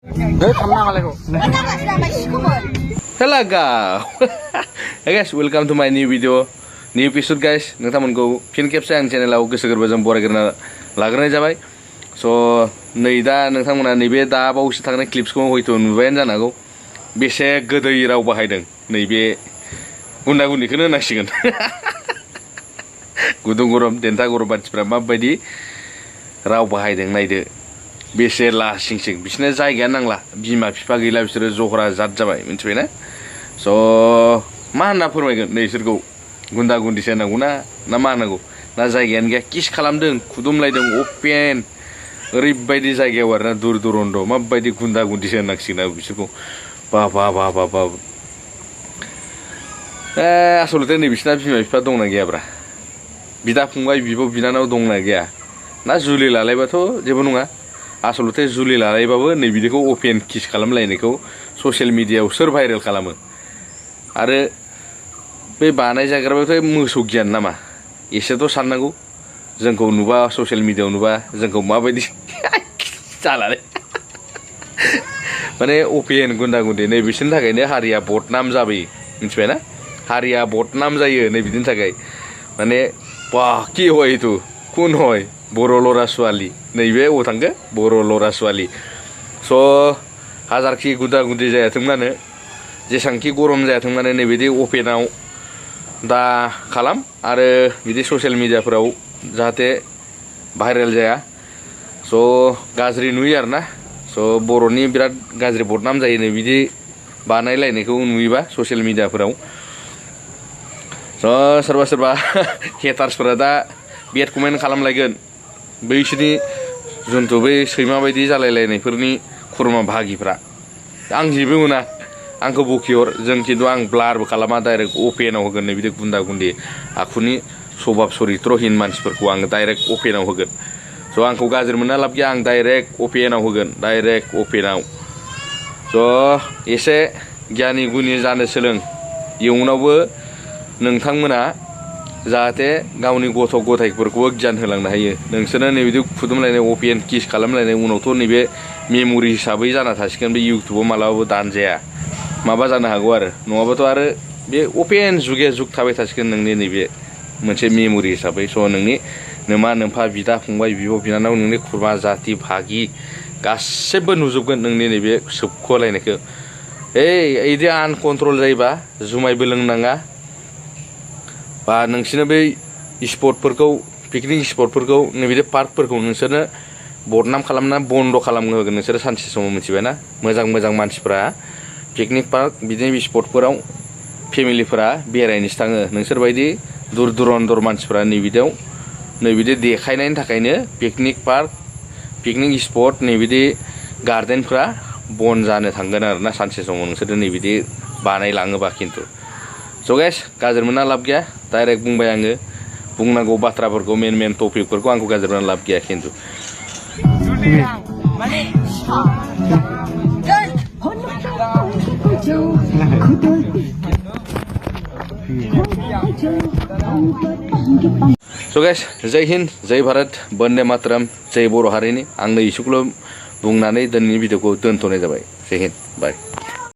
Hello guys, welcome to my new video, new episode guys. नोंथांमोनखौ फिन खेबसे आं चेनेलाव गोसो गोरबोजों बरायग्रोना लाग्रोनाय जाबाय। स' नै दा नोंथांमोना नैबे दा बावैसो थांनाय क्लिप्सखौ हयथ' नुबायानो जानो हागौ। बेसे गोदै राव बाहायदों नैबे गुन्दा गुन्दिखौनो होनांसिगोन। गुदुं गरम देन्था गरम मानसिफ्रा माबायदि राव बाहायदों नायदो। बेसे लासिंसिं बिसोरनो जायगायानो नांला, बिमा बिफा गैला, बिसोरो जहरा जात जाबाय, मिथिबायना? स' मा होनना फोरमायगोन नैसोरखौ गुन्दा गुन्दिसो होनांगौ ना मा होनांगौ? ना जायगायानो गैया, किस खालामदों, खुदुमलायदों अपेन ओरैबायदि जायगायाव आरोना दुर दुरन्द' माबायदि गुन्दा गुन्दिसो होनांसिगोन आरो बिसोरखौ। बा आसलथे नै बिसोरना बिमा बिफा दंना गैयाब्रा? बिदा फंबाय बिब' बिनानाव दंना गैया? ना जुलि लालायबाथ' जेबो नङा। आसलथे जुलि लालायबाबो नै बिदिखौ अपेन किस खालामलायनायखौ ससियेल मिडियायाव सोर भाइरेल खालामो? आरो बे बानाय जाग्राबाथाय मोसौ गियान नामा? एसेथ' साननांगौ। जोंखौ नुबा ससियेल मिडियायाव नुबा जोंखौ माबायदि जालालै। माने अपेन गुन्दा गुन्दी नै बिसोरनि थाखायनो हारिया बदनाम जाबोयो, मिथिबायना? हारिया बदनाम जायो नै बिदिनि थाखाय। माने बा कि हय तु कुन हय बर' लरा ছোৱালী नैबे अ थांखो बर' लरा ছোৱালী। स' हाजारखि गुन्दा गुन्दी जायाथों मानो, जेसांखि गरम जायाथों मानो नैबिदि अपेनाव दा खालाम आरो बिदि ससियेल मिडियाफोराव जाहाथे भाइरेल जाया। स' गाज्रि नुयो आरोना। स' बर'नि बिराद गाज्रि बदनाम जायो नै बिदि बानायलायनायखौ नुयोबा ससियेल मिडियाफोराव। स' सोरबा हेटार्सफोरा दा बेड कमेन्ट खालामलायगोन बैसोरनि जुन्थु बै सैमा बायदि जालायलायनायफोरनि खुरमा भागिफ्रा। आं जेबो मोना, आंखौ बखिहर, जों खिन्थु आं ब्लारबो खालामा, डाइरेक्ट अपेनाव होगोन नै बिदि गुन्दा गुन्दी आखुनि सभाब सरित्रहीन मानसिफोरखौ आङो डाइरेक्ट अपेनाव होगोन। स' आंखौ गाज्रि मोनना लाब गैया, आं डाइरेक्ट अपेनाव होगोन, डाइरेक्ट अपेनाव। स' एसे गियानि गुनि जानो सोलों। इयुनावबो नोंथांमोना जाहाथे गावनि गथ' गथायफोरखौबो गियान होलांनो हायो। नोंसोरनो नैबिदि खुदुमलायनाय अपेन किस खालामलायनाय उनावथ' नैबे मेम'रि हिसाबै जाना थासिगोन, बे इउटुबाव मालाबाबो दानजाया। माबा जानो हागौ आरो नङाबाथ' आरो बे अपेन जुगे जुग थाबाय थासिगोन नोंनि नैबे मोनसे मेम'रि हिसाबै। स' नोंनि नोमा नोम्फा बिदा फंबाय बिब' बिनानाव नोंनि खुरमा जाति भागि गासिबो नुजोबगोन नोंनि नैबे सोबख'लायनायखौ। इदि आनकन्ट्रल जायोबा जुमायबो लोंनाङा, बा नोंसोरनो बै स्पटफोरखौ पिकनिक स्पटफोरखौ नैबिदि पार्कफोरखौ नोंसोरनो बदनाम खालामना बन्द' खालामनो होगोन नोंसोरो सानसे समाव, मिथिबायना? मोजां मोजां मानसिफ्रा पिकनिक पार्क बिदिनो स्पटफोराव फेमिलिफोरा बेरायनोसो थाङो। नोंसोरबायदि दुर दुरन्दर मानसिफ्रा नैबिदि देखायनायनि थाखायनो पिकनिक पार्क पिकनिक स्पट नैबिदि गार्देनफ्रा बन जानो थांगोन आरोना सानसे समाव नोंसोरो नैबिदि बानायलाङोबा खिन्थु। स' गाइस गाज्रि मोनना लाब गैया, डाइरेक्ट बुंबाय आङो। बुंनांगौ बाथ्राफोरखौ मेन टपिकफोरखौ आंखौ गाज्रि मोनना लाब गैया खिन्थु। स' गाइस जय हिन्द, जय भारत, बन्दे मातरम, जय बर' हारिनि। आंनो इसेखौल' बुंनानै दिनैनि भिडिअखौ दोनथ'नाय जाबाय। जय हिन्द, बाय।